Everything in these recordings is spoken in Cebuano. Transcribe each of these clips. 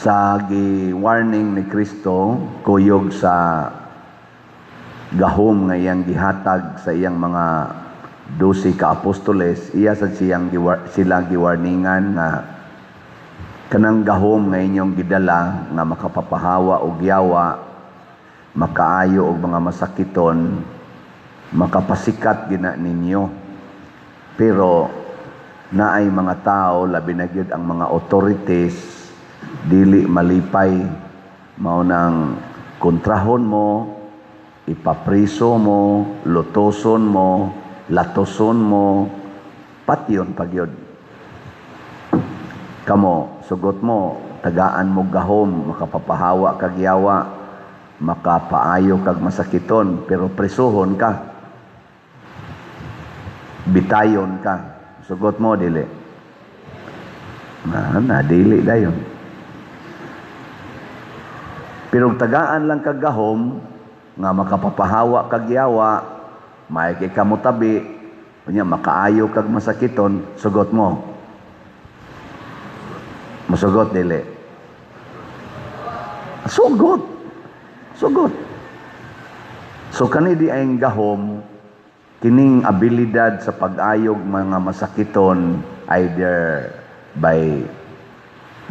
Sa gi-warning ni Kristo kuyog sa gahom nga iyang gihatag sa iyang mga 12 ka apostoles, iya sad siyang sila giwarningan nga kanang gahom nga inyong gidala nga makapapahawa og yawa, makaayo og mga masakiton, makapasikat gina ninyo. Pero naay mga tao, labi na gyud ang mga authorities, dili malipay. Mao nang kontrahon mo, ipapriso mo, lutoson mo, latoson mo, patyon pagyod. Kamo, sugot mo, tagaan mo gahom, makapapahawa kag yawa, makapaayo kag masakiton, pero presohon ka. Bitayon ka. Sugot mo, dili. Na, na dili dayon. Pero tagaan lang kag gahom nga makapapahawa kag yawa, may kay kamutabi, unya makaayo kag masakiton, sugot mo. Musugot, dili. Sugot. Sugot. So kani di ay gahom, kining abilidad sa pag-ayog mga masakiton, either by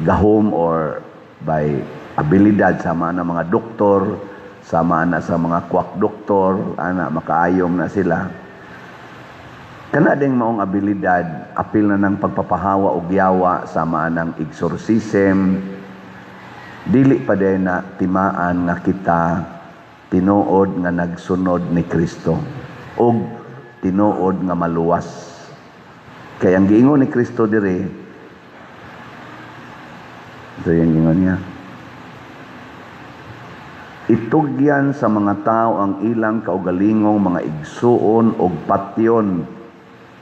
gahom or by abilidad sama na mga doktor, sama na sa mga quack doktor, ana makaayom na sila. Kana ding maong abilidad, apil na ng pagpapahawa og yawa, sama ng exorcism, dili pa din na timaan nga kita tinuod nga nagsunod ni Kristo og tinuod nga maluwas. Kay ang giingon ni Kristo diri, ito yung giingon niya, itugyan sa mga tao ang ilang kaugalingong mga igsuon og patyon.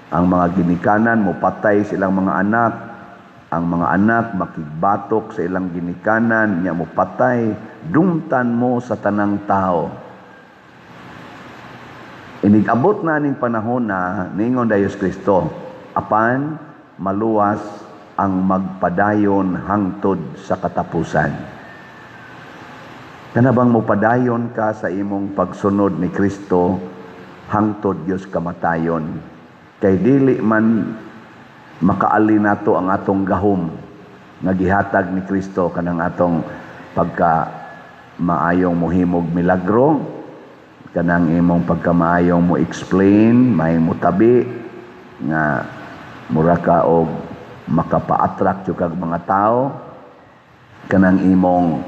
Ang mga ginikanan mopatay silang mga anak, ang mga anak makigbatok sa ilang ginikanan nya mopatay, dumtan mo sa tanang tao. Inig-abot na ning panahon na niingon Diyos Kristo, apan maluwas ang magpadayon hangtod sa katapusan. Kana bang mopadayon ka sa imong pagsunod ni Kristo hangtod Dios kamatayon? Kay dili man makaali nato ang atong gahom nga gihatag ni Kristo, kanang atong pagka maayong mohimog milagro, kanang imong pagka maayong mo explain, maayong mo tabi nga mura ka og makapa-attract jud kag mga tao, kanang imong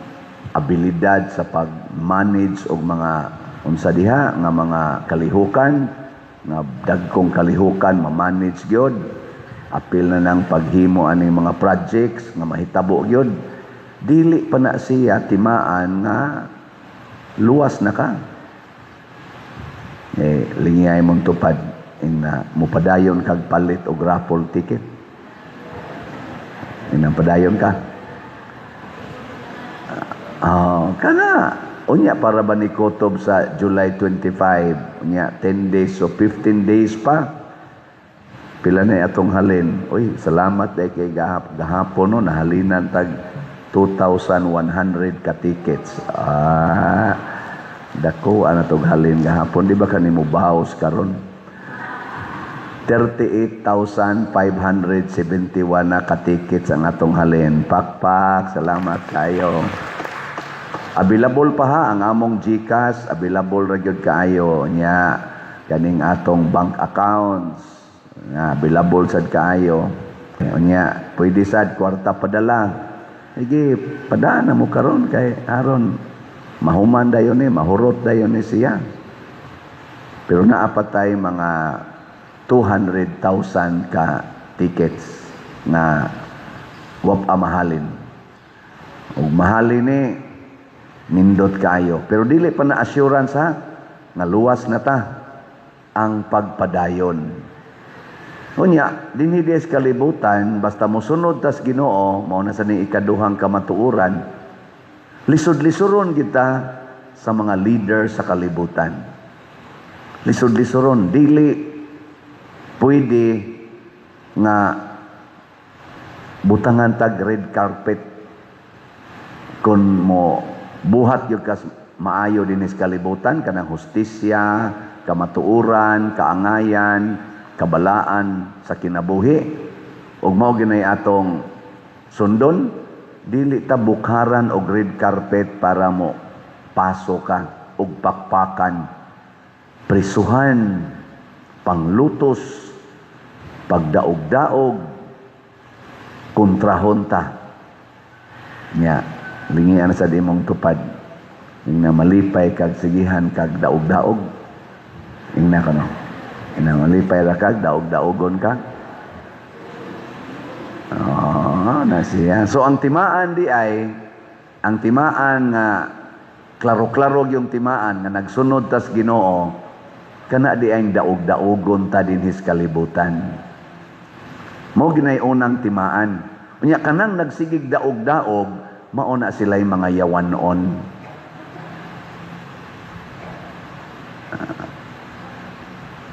abilidad sa pag-manage og mga unsa diha nga mga kalihukan, nga dagkong kalihukan ma-manage gyud, apil na nang paghimo aning mga projects nga mahitabo gyud, dili pa na siya timaan nga luwas na ka. Lingiyay mong tupad ing mupadayon kag palit og raffle ticket. Inang padayon ka. Kana unya para ba ni kutob sa July 25, unya 10 days, so 15 days pa. Pila na atong halin. Uy, salamat dahil kay gahapon no, nahalinan tag 2,100 ka tickets. Dako ana tog halin gahapon, di ba kanimo baos karon? 38,571 na ka tickets ang atong halin. Pakpak, salamat kayo. Available pa ha ang among GCash, available ra gyud kaayo nya kaning atong bank accounts. Nga available sad kaayo. Nya pwede sad kwarta padala. Sige, padana mo karon kay aron mahuman dayon ni, mahurot dayon ni siya. Pero naa pa tay mga 200,000 ka tickets nga wa pa mahalin. Ug mahalin ni nindot kaayo. Pero dili pa na assurance ha, nga luwas na ta ang pagpadayon. Unya, dinhi di sa kalibutan, basta mosunod tas Ginoo, mao na sa ni ikaduhang kamatuoran, lisod-lisuron kita sa mga leader sa kalibutan. Lisod-lisuron, dili pwede nga butangan tag red carpet. Kung mo buhat gyud kas maayo dinhi sa kalibutan, kanang hustisya, kamatuoran, kaangayan, kabalaan sa kinabuhi, ug mao ginay atong sundon, dili ta bukharan og red carpet para mo paso ka og pakpakan, prisuhan, panglutos, pagdaog-daog, kontrahon ta. Nya, lingian sa imong tupad. Ingna malipay kag sigihan kag daog-daog. Ingna kano. Ingna malipay ra kag daog-daogon ka. Oh, na siya. So ang timaan di ay ang timaan nga klaro-klaro yung timaan nga nagsunod tas Ginoo, kana di ay daog-daogon ta dinhi sa kalibutan. Mao ginay unang timaan. Unya kanang nagsigig daog-daog, mao na sila'y mga yawanon.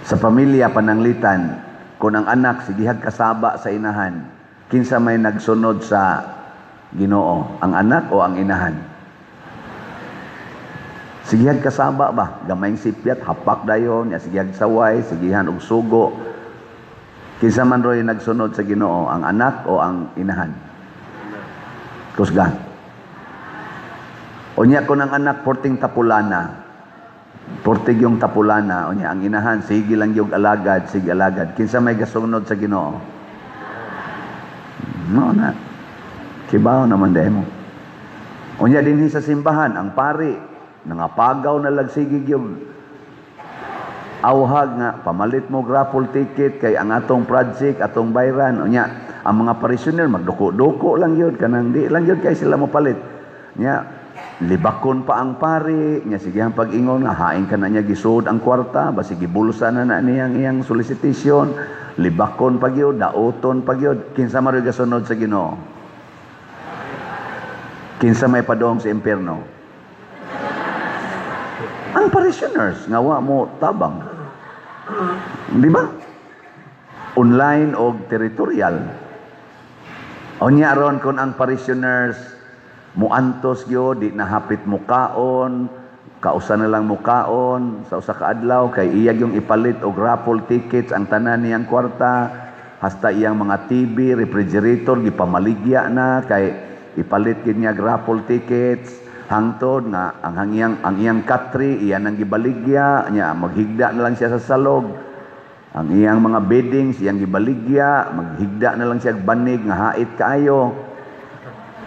Sa pamilya pananglitan, kung ang anak sigihag kasaba sa inahan, kinsa may nagsunod sa Ginoo, ang anak o ang inahan? Sigihag kasaba ba? Gamayng sipyat, hapak dayon, ya sigihag saway, sigihan og sugo. Kinsa man roy nagsunod sa Ginoo, ang anak o ang inahan? Kusgan. Unya kun ang anak porting tapulana, portig yung tapulana, unya ang inahan sige lang yung alagad, sige alagad. Kinsa may gasunod sa Ginoo? No na. Kibaw naman demo. Unya dinhi sa simbahan ang pari nangapagaw na lagsigig yung awhag nga pamalit mo raffle ticket kay ang atong project atong bayran. Unya ang mga parishioner magduko-duko lang yun, kanang di lang yun kay sila mopalit. Nya libakon pa ang pari nya, sige ang pag-ingon nga hain ka na niya gisuod ang kwarta, basi gibulsa na na niyang iyang solicitation, libakon pa gyud, dauton pa gyud. Kinsa man gasunod sa Ginoo? Kinsa may padong sa impierno? Ang parishioners nga wa mo tabang. Di ba? Online o territorial. Unya ron kung ang parishioners muantos gyud, di na hapit mukaon, kausa na lang mukaon sa usa ka adlaw kay iyag yung ipalit og raffle tickets ang tanan niyang kwarta, hasta iyang mga TV, refrigerator gipamaligya na kay ipalit gid niya raffle tickets, hangtod nga ang iyang katri iya nang gibaligya niya, maghigda na lang siya sa salog. Ang iyang mga beddings iyang gibaligya, maghigda na lang siya banig nga hait kaayo.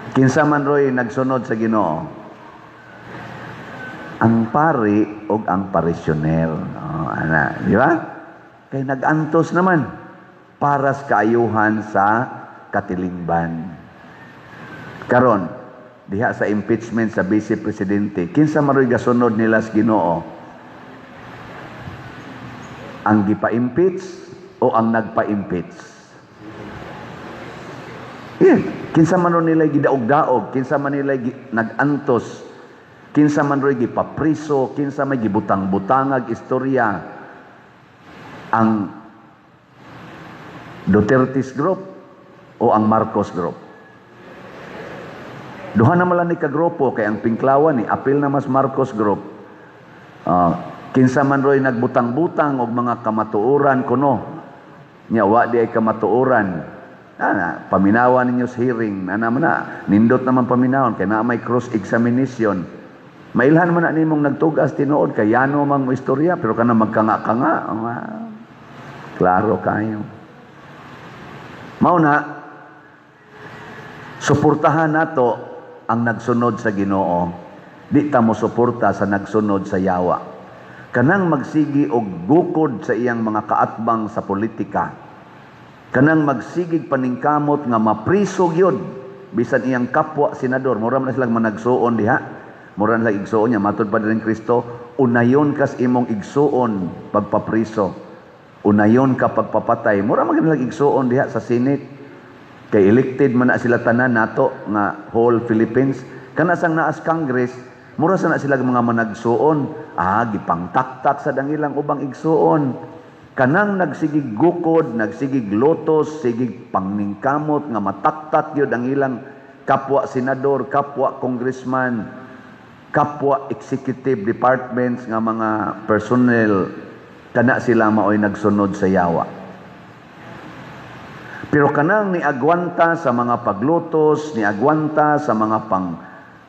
Kinsa man roy nagsunod sa Ginoo? Ang pari og ang parishioner. Oh, ana, di ba? Kay nag-antos naman para sa kaayuhan sa katilingban. Karon, diha sa impeachment sa Vice Presidente, kinsa man roy gasunod nila sa Ginoo? Ang gipa-impeach o ang nagpa-impeach? Yeah. Kinsa man ron nila gidaog-daog, kinsa man nila nag-antos, kinsa man roy gipapriso, kinsa may gibutang-butangag istorya, ang Duterte's group o ang Marcos group? Duha na man lang ni kagrupo kay ang Pinklawan ni apil na mas Marcos group. Kinsa man roy nagbutang-butang og mga kamatuoran kuno. Nya wa di ay kamatuoran. Ana, paminawan ninyo sa hearing. Ana man na, nindot naman paminawon kay naa may cross examination. Mailhan man na nimong nagtugas tinuod kay yano mang mo istorya, pero kana magkanga-kanga, klaro kayo. Mao na suportahan nato ang nagsunod sa Ginoo. Di ta mo suporta sa nagsunod sa yawa. Kanang magsigi og gukod sa iyang mga kaatbang sa politika. Kanang magsigig paningkamot nga mapriso gyud bisan iyang kapwa senador, mura man na silang managsuon diha. Mura na silang igsuon niya matud pa din Kristo, unayon kas imong igsuon pagpapriso. Unayon ka pagpapatay. Mura man silang igsuon diha sa Senate. Kay elected man na sila tanan nato nga whole Philippines. Kana sang naas Congress, mura sa na sila mga managsuon. Gipangtaktak sa dangilang ubang igsuon. Kanang nagsigig gukod, nagsigig lotos, sigig pangningkamot nga mataktak gyud ang ilang kapwa senador, kapwa congressman, kapwa executive departments nga mga personnel, kana sila maoy nagsunod sa yawa. Pero kanang niagwanta sa mga paglutos, niagwanta sa mga pang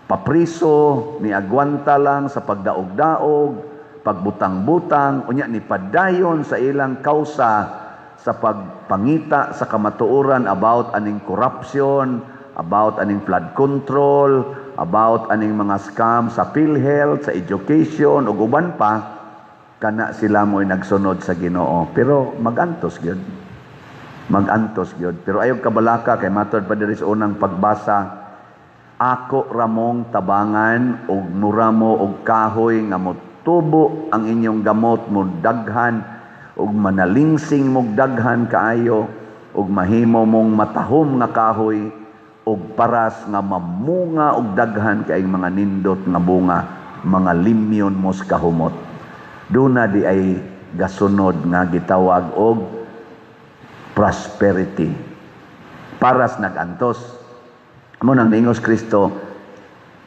papriso, niagwanta lang sa pagdaog-daog, pagbutang-butang, unya ni padayon sa ilang kausa sa pagpangita sa kamatuoran about aning corruption, about aning flood control, about aning mga scam sa PhilHealth, sa education, ug uban pa, kana sila mo'y nagsunod sa Ginoo. Pero magantos gyud. Magantos gyud. Pero ayaw kabalaka kay matod pa diri sa unang pagbasa, ako ramong tabangan og mura mo og kahoy nga motubo ang inyong gamot, mo daghan ug manalingsing mog daghan kaayo ug mahimo mong matahom nga kahoy ug paras nga mamunga og daghan kaayong mga nindot nga bunga, mga limyon mo sa kahumot. Duna di ay gasunod nga gitawag og prosperity. Paras nagantos. Mao nang niingon si Kristo,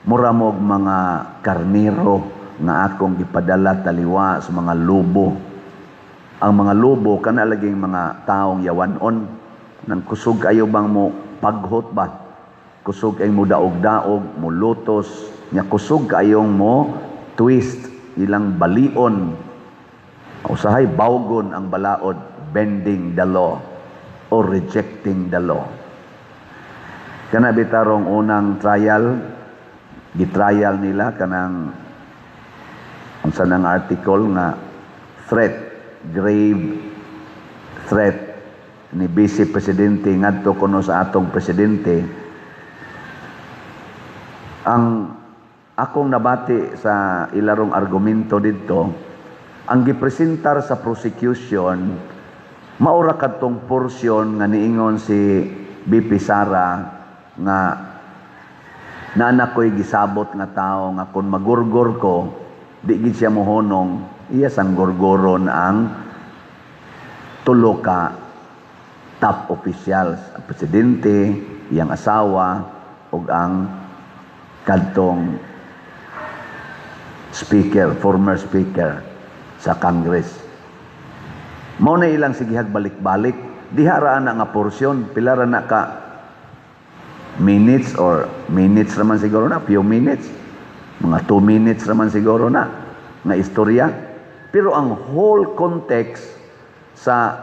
mura mog mga karniro nga akong gipadala taliwa sa mga lobo. Ang mga lobo kana laging mga taong yawanon nang kusog ayo bang mo paghot ba? Kusog ay mo daog-daog, mo lutos, nya kusog kayong mo twist ilang balion. Usahay bawgon ang balaod, bending the law or rejecting the law. Kana bitarong unang trial, gitrial nila kanang unsa nang article nga threat, grave threat ni Vice Presidente ngadto kuno sa atong presidente. Ang akong nabati sa ilarong argumento didto, ang gipresentar sa prosecution maura kadtong portion nga niingon si VP Sara nga naa ko'y gisabot nga tao nga kung magurgor ko, di gid siya mohonong, iya sang gorgoron ang tulo ka top officials, ang presidente, iyang asawa, ug ang kadtong speaker, former speaker sa Congress. Mao na ilang sigihag balik-balik. Diha ra na nga porsyon, pila ra na ka minutes or minutes raman siguro na, few minutes. Mga 2 minutes raman siguro na nga istorya. Pero ang whole context sa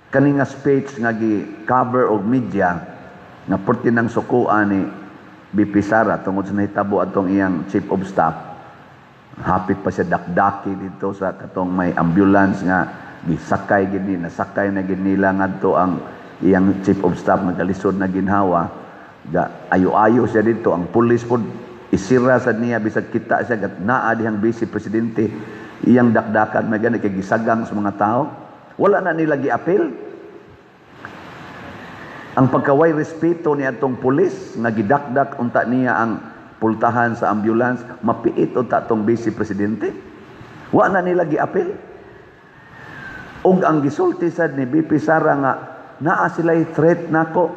kani nga speech nga gi-cover og media nga perti ng sukuan ni VP Sara tungod sa nahitabo atong iyang chief of staff, hapit pa siya dakdaki dito sa katong may ambulance nga gisakay gid ni, nasakay na gid nila ngadto ang iyang chief of staff nga galisod na ginhawa, ga ayo-ayo siya dito. Ang pulis pod isira sad niya bisag kita siya gat naa dihang vice presidente, iyang dakdakan may gani kay gisagang sa mga tao. Wala na nila giapil ang pagkaway respeto ni atong pulis nga gidakdak unta niya ang pultahan sa ambulance, mapiit unta atong vice presidente. Wa na nila giapil. Ug ang gisulti sad ni VP Sara nga naa sila'y threat nako,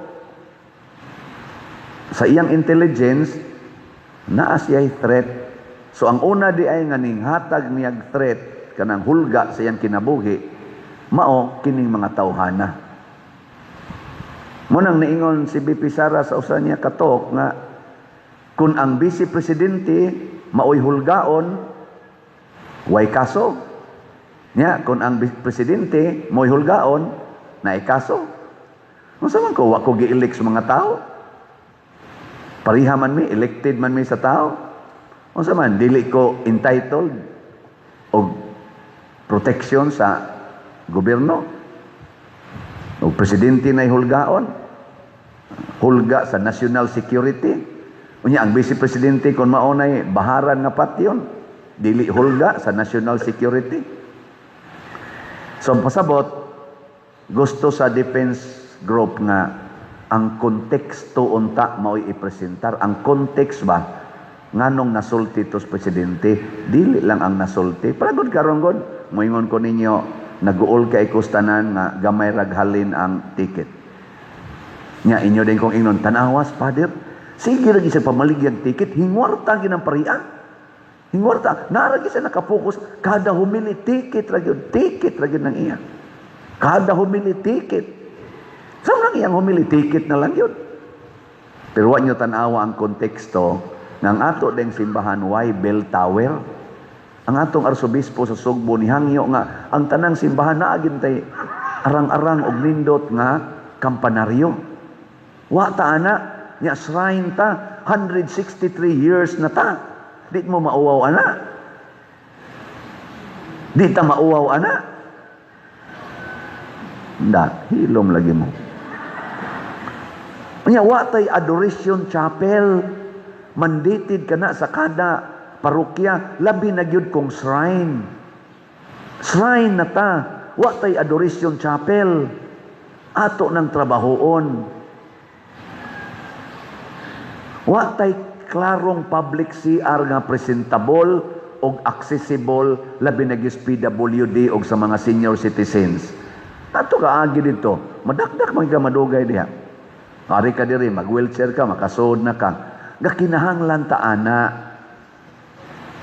sa iyang intelligence naa siya'y threat. So ang una di ay nga ninghatag niyag threat kanang hulga sa iyang kinabuhi mao kining mga tawhana. Mao nang niingon si VP Sara sa usa niya katok nga kung ang vice presidente maoy hulgaon, way kaso. Nya kung ang presidente mo'y hulgaon, naay kaso. Unsa man ko, wa ko gi-elect sa mga tao? Pareha man mi, elected man mi sa tao. Unsa man, dili ko entitled og protection sa gobyerno? O presidente na hulgaon, hulga sa national security. Unya ang vice presidente kung maunay baharan nga patyon, dili hulga sa national security? So pasabot, gusto sa defense group nga ang konteksto unta mao'y ipresentar. Ang context ba nganong nasulti tos presidente, dili lang ang nasulti. Para gud karon gud, moingon ko ninyo, naguol kay kustanan nga gamay rag halin ang ticket. Nya inyo din kong ingnon, tanawas, Father, Sige lagi sa pamaligyag ticket, hingwarta ginang parian. Hingwarta, naa ra gyud siya nakapokus, kada homily ticket ra gyud, ticket ra gyud nang iya. Kada homily ticket. Sa nang iyang homily, ticket na lang yun. Pero wa nyo tanawa ang konteksto ng ato deng simbahan, why bell tower? Ang atong arsobispo sa Sugbo ni hangyo nga ang tanang simbahan naa tay arang-arang og nindot nga kampanaryo. Wa ta ana, nya shrine ta, 163 years na ta. Di mo mauwaw ana. Di ta mauwaw ana. Da, hilom lagi mo. Nya wa tay adoration chapel. Mandated ka na sa kada parokya, labi na gyud kung shrine. Shrine na ta, wa tay adoration chapel. Ato ng trabahoon. Wa tay klarong public CR nga presentable og accessible, labi na gyud PWD og sa mga senior citizens. Ato ka agi dito, madakdak man ka madugay diha. Ari ka diri, mag-wheelchair ka, makasuod na ka. Gakinahanglan ta ana.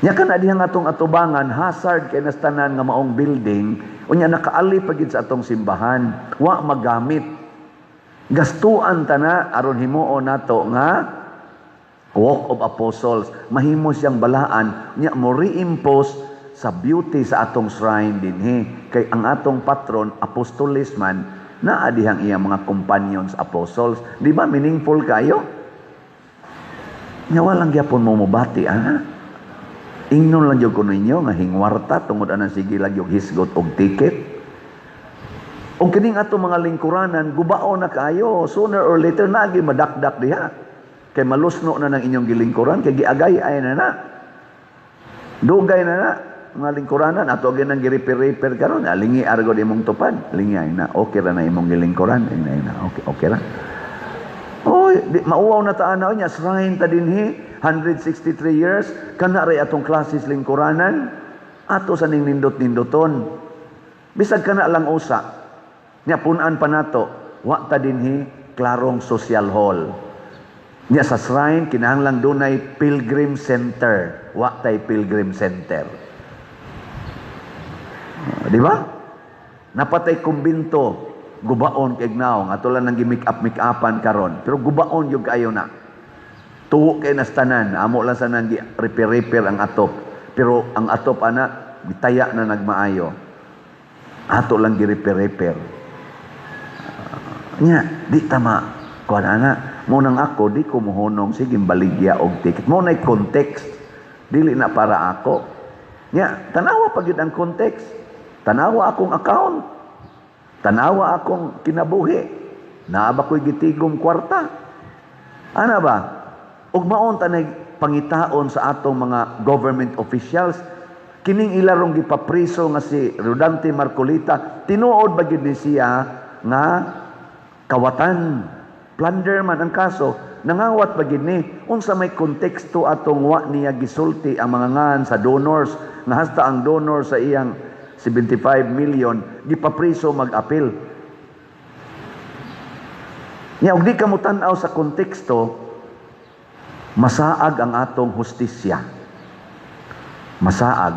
Nya kana dihang atong atubangan, hazard kay nas tanan nga maong building, unya nakaali pa gid sa atong simbahan, wa magamit. Gastuan ta na aron himuon nato nga Walk of Apostles, mahimo siyang balaan, nya mo reimpose sa beauty sa atong shrine dinhi. Kay ang atong patron apostolis man, naa dihang iyang mga companions apostles. Di ba meaningful kayo? Nya walang gyapon mo mobati ana. Ingnon lang jud ko ninyo nga hingwarta tungod anang sige lang yung hisgot og ticket. Og kining ato mga lingkuranan, gubao na kayo, sooner or later nagi madakdak diha. Kay malusno na ng inyong gilingkuran, kay giagay ay na na. Dugay na na mga lingkuranan, ato gyud nang gi-repair-repair karon, alingi argo di imong tupad, lingi ay na, okay ra na imong gilingkuran, ay na, okay, okay ra. Oy, di, mauwaw na ta ana niya, shrine ta dinhi, 163 years, kana ray atong klasis lingkuranan, ato sa ning nindot-nindoton. Bisag kana lang usa, nya punan pa nato, wa ta dinhi klarong social hall. Nya sa shrine, kinahanglang dunay pilgrim center. Wa tay pilgrim center. Di ba? Napatay kumbinto, gubaon kay naong ato lang nang gi-make up make upan karon. Pero gubaon yung kayo na. Tuwo kay nastanan, amo lang sa nang repair repair ang atop. Pero ang atop ana gitaya na nagmaayo. Ato lang gi-repair repair. Nya, di tama. Kuan ana, mo nang ako di ko mohunong sige baligya og ticket. Mo nay context. Dili na para ako. Nya, tanawa pa gyud ang context. Tanawa akong account. Tanawa akong kinabuhi. Naa ba ko'y gitigom kwarta? Ana ba? Ug maon tanay pangitaon sa atong mga government officials, kining ilarong gipapriso nga si Rodante Marcoleta, tinuod ba gyud ni siya nga kawatan? Plunder man ang kaso, nangawat ba gyud ni? Unsa may konteksto atong wa niya gisulti ang mga ngan sa donors, nga hasta ang donor sa iyang 75 million gipapriso mag-apil? Nya og di ka mo tan-aw sa konteksto, masaag ang atong hustisya. Masaag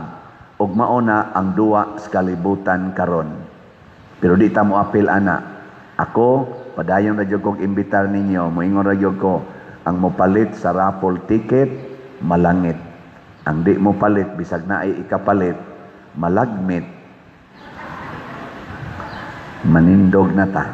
og mao na ang duwa sa kalibutan karon. Pero di ta mo apil ana. Ako padayon ra jud kog imbitar ninyo, moingon ra jud ko, ang mopalit sa raffle ticket malangit. Ang di mo palit bisag naay ikapalit, malagmit. Manindog na ta.